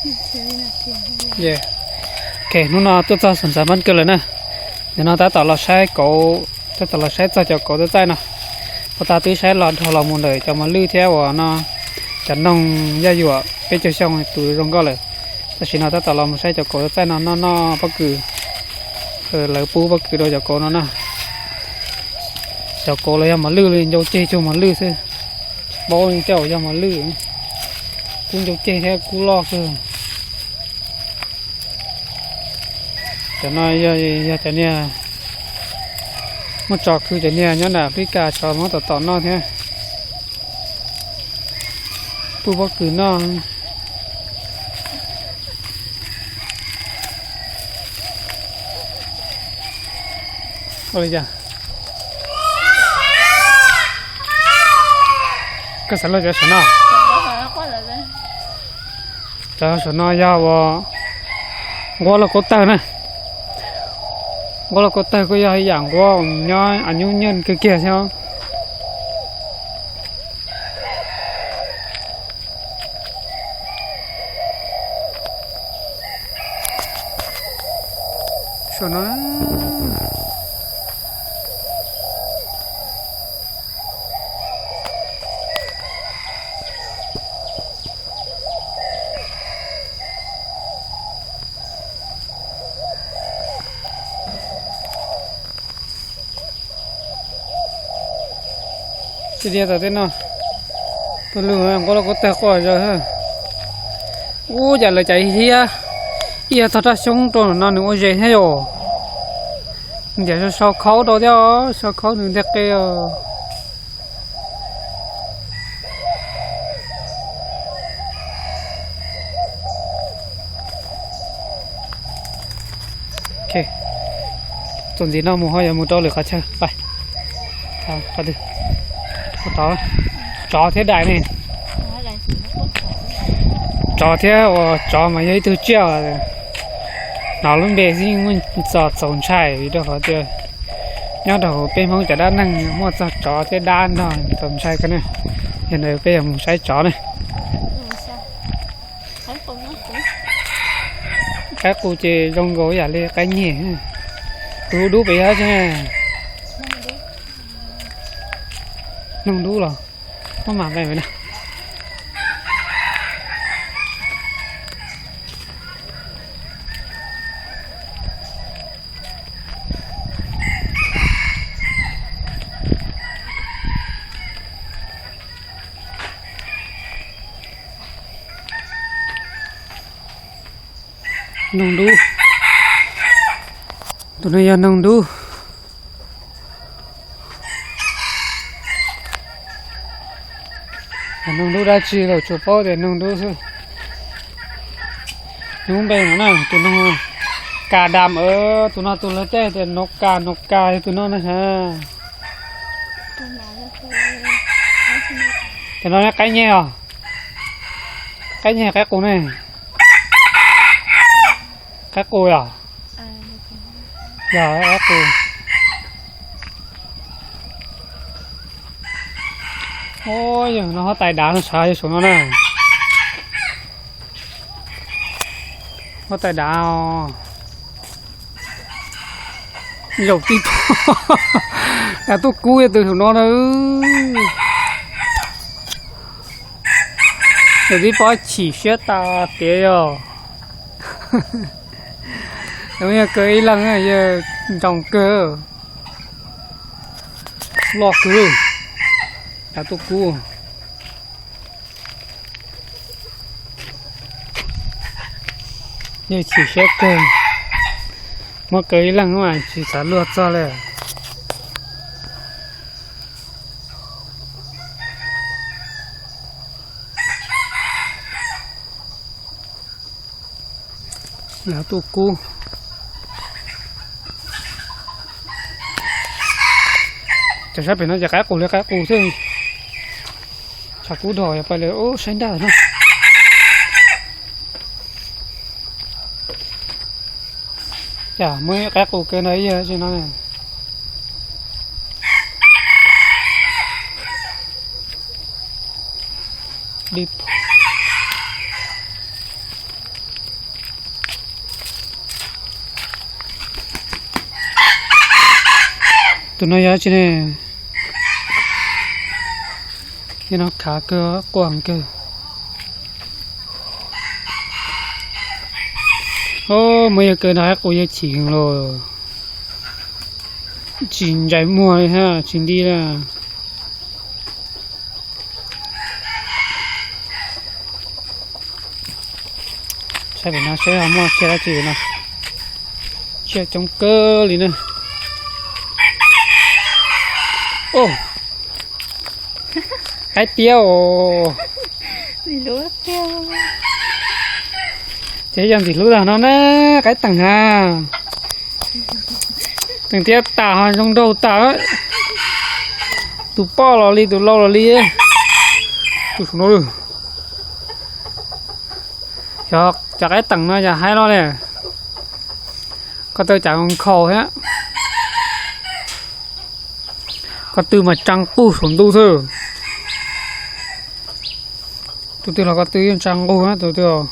Ok, hnub no tuaj txog xeev Xav Pab Kws lawm na. Nim no tab tom los saib kauv, tab tom los saib txog cov kauv txaij txaij no. Puag ta twb saib los dhau los mus ntawm cov mos lwj thiab uas no, cov noog yaj yuam peb caug xyoo tus zoo nkauj lawm. Tam sim no tab tom los mus saib cov kauv txaij txaij no noj noj pob kws. Lawv pub pob kws rau cov kauv no na. Cov kauv los yog mos lwj li, ncau ceg cuag mos lwj xwb. Tsis paub li tej zaum yog mos lwj. Kub ncau ceg thiab kub loj xwb. Cov no yog cov niag muaj tso khw, cov niag nyob nram Africa tso muab tom tom noj thiab. Pub pob kws noj. Ua li cas? Koj xav luaj cov saum no? Cov saum no yog uas nquab lauj kaub tawg na. Nquab lauj kaub tawg kuj yog ib yam nquab nyob a nyub nyeej kawg kiag thiab. Saum no, tsis diav tom tej no, pw lug nquab lauj kaub tawg quaj zog. Ub, cas lawv caiv hiab, ib yam tog raj xyoob rau no nws ua zes thiab yom. Ntiam sau khaub rau thiab, sau khaub nws nteg qe os. Txuas ntxiv no mus ho yuav mus rau lwm qhov chaw. Tsov thiab dais ne. Tsov thiab uas tsov mas yog ib tug tsiaj, hnov lub npe xwb yeej muaj txaus ntshai vim rau qhov tias nyob rau hauv peb Hmoob cov dab neeg muaj txog tsov thiab dab nrog txaus ntshai kawg ne. Yog li peb yuav mus saib tsov ne. Qaib qus ces zoo nkaus yam li qaib nyeg, tus dub pem yog tsi, noog dub los muab mam npe na. Noog dub. Tus no yog noog dub. Noog dub dab tsi los tsuas paub tias noog dub xwb. Lub npe no na, tus no kas dam, tus no tus lawv tej tias nov kas, nov kas, tus no na ha. Tus no qaib nyeg os. Qaib nyeg, qaib qus ne. Qaib qus yog? Yog qaib qus. Yog no huab tais dav no, sav yog saum no na. Huab tais dav. Zaum tib, dav tuaj kub yog tus saum no na. Yog tib pob chim siab tas tiag yog. Yog kawg ib leeg yog nroos kawg. Loj kawg. Dav tuaj kub. Yog chim siab kawg, muab kawg ib leeg mas tsis xav luag txog li. Dav tuaj kub. Cov sab pem no ces qaib qus li qaib qus xwb. Tshav kub dhau yog pais li ub saib nraj no. Cas muaj qaib qus kawg no ib yam tsi no. Dib, Tus no yog tsi ne? Thiab no khav kawg, quaj kawg. Muaj yawg kawg no haib qus yawg chim heev los. Tsis ntsais muag li hab tsis nti li. Saib pem no saib ho muaj tsiaj dab tsi no. Tsiaj coob kawg li na. Qaib tiab os. Ces yog ntxim hlub tag no na, qaib teem na. Teem tiab tas ho zoo nraug tas. Tus poj los li tus lau los li. Tus saum no lawm. Cov qaib teem no yog haib los li. Ko taw cas nkhaus thiab. Ko tw mas tsaa nqug saum ntuj xwb. Tus twg los ko tw yeej tsaa nqug tus twg.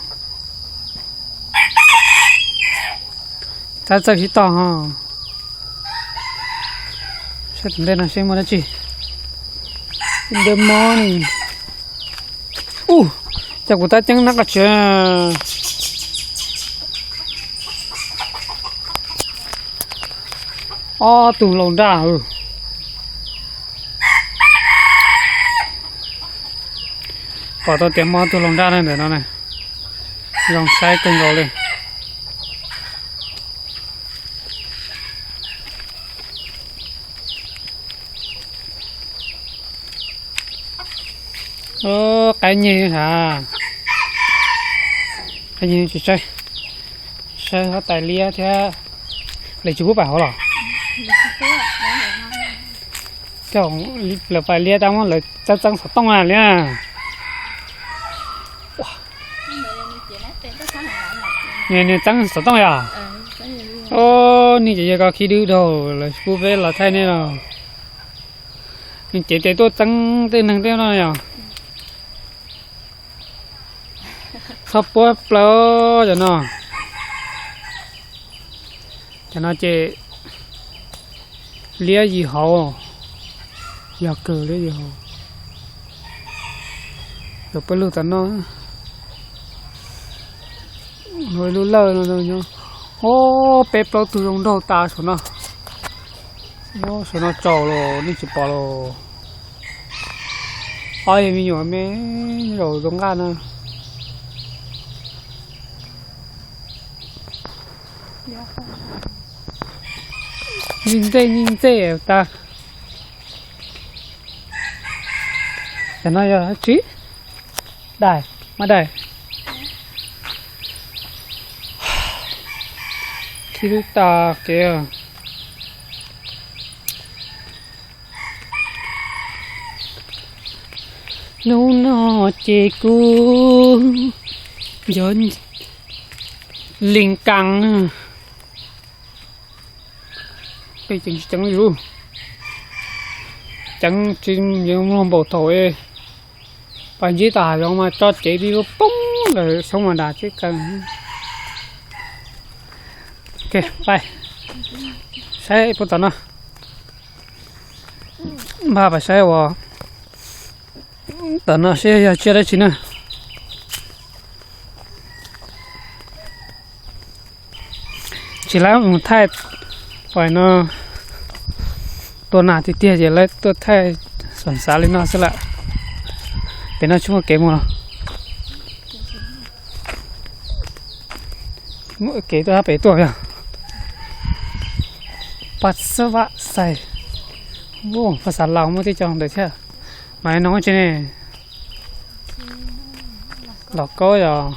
Tab txawj sib tog ho. Saib tus ntej no seb muaj dab tsi. Ntawm no ne. Ub, cas kuv tab ceeb nab qab tsev. Ob tug laus nraj. Pom tau tias muaj ob tug laus nraj ntawm no ne. Zoo saib kawg nkaus li. Qaib nyeg ha. Qaib nyeg tsis saib, saib huab tais liab thiab. Lawv tsis pub pam hauv los? Coj lawv pais liab tab muab lawv txeeb txeeb xov tooj na liab. Nws txeeb xov tooj yom? Nws ces yog koj khib dwb dhau lawv pub peb los thaij nej los. Nws cev tes tuaj txeeb tej neeg tej no yom? Txhob puab plaws cov no. Cov no ces liab yim hauv, yog kawg liab yim hauv. Cov peb lug tom no, lub lawj no nyob, o, peb plaub tug zoo nraug tas saum no. Saum no tsaus los nej tsis pom los. Ob yog me nyuam me zaum zoo nqaj no. Nyiag ntxej nyiag ntxej tas. Cov no yog dab tsi? Daim, maj daim. Khib dub tas kev. Hnub no ces kuv yog Lis Kas. Peb ceev tsis ceev li, ceev tsis mloog npaum thaum pais ntsib tom hav zoov mas tso cev pib poob ntawm xyoob mas nram teb kaw. Pais saib puag tom no, npaj pais saib uas tom no seb yog tsiaj dab tsi na. Tsis lawv mus thaij, pais no tua nas tiag tiag ces lawv tuaj thaij xom xav li no xwb lawm. Pem no tsis muaj kev mus los? Muaj kev tuaj hab pem tuaj yog? Pas xab vam xais. Phas xav Laus muaj tej co ntawd thiab. Mas no tsi ne? Los kaub yog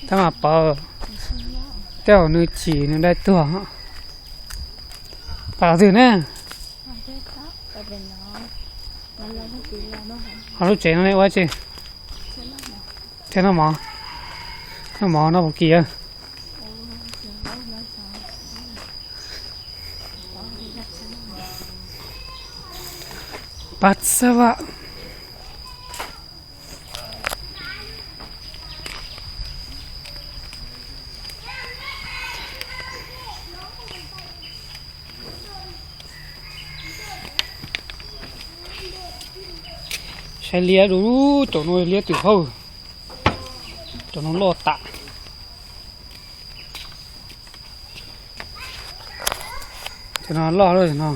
tab mas pov tej zaum nws chim nws dai tuag. Pas twg ne? Ho lub tsev no ne ua tsi? Thiab noj mov, noj mov no puas kis? Pas xab vam. Hais liab dua, cov no liab twm hauj, cov no loj tas. Cov no loj lawm no,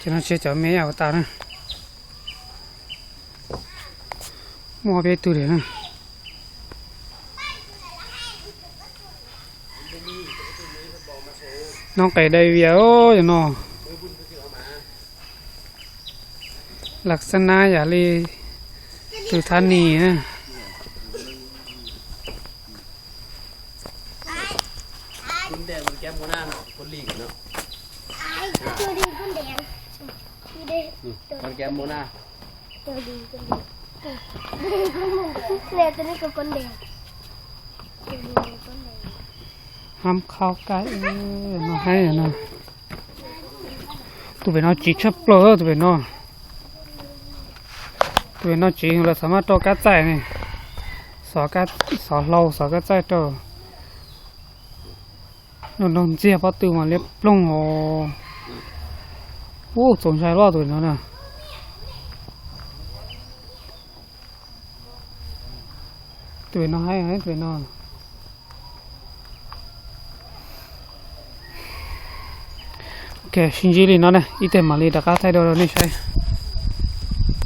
cov no tsis yog cov me yam tas na. Muaj peb tug li na. Noob qes dai vias os, cov no. Las xab nab yam li tus thab nis na. Hab khau kab no haib no. Tus pem no tsiv tshaj plaws tus pem no. Tus pem no tsiv lawv xav maj rau kab txaij ne. Xov hlau xov kab txaij rau. Nrog ntxiag pob tw mas liab ploog os. Ub, txaus ntshai loj tus pem no na. Tus pem no haib, tus pem no. Ok, sib ntsib li no na, ib teg mam li rov qab thaij dua rau nej saib.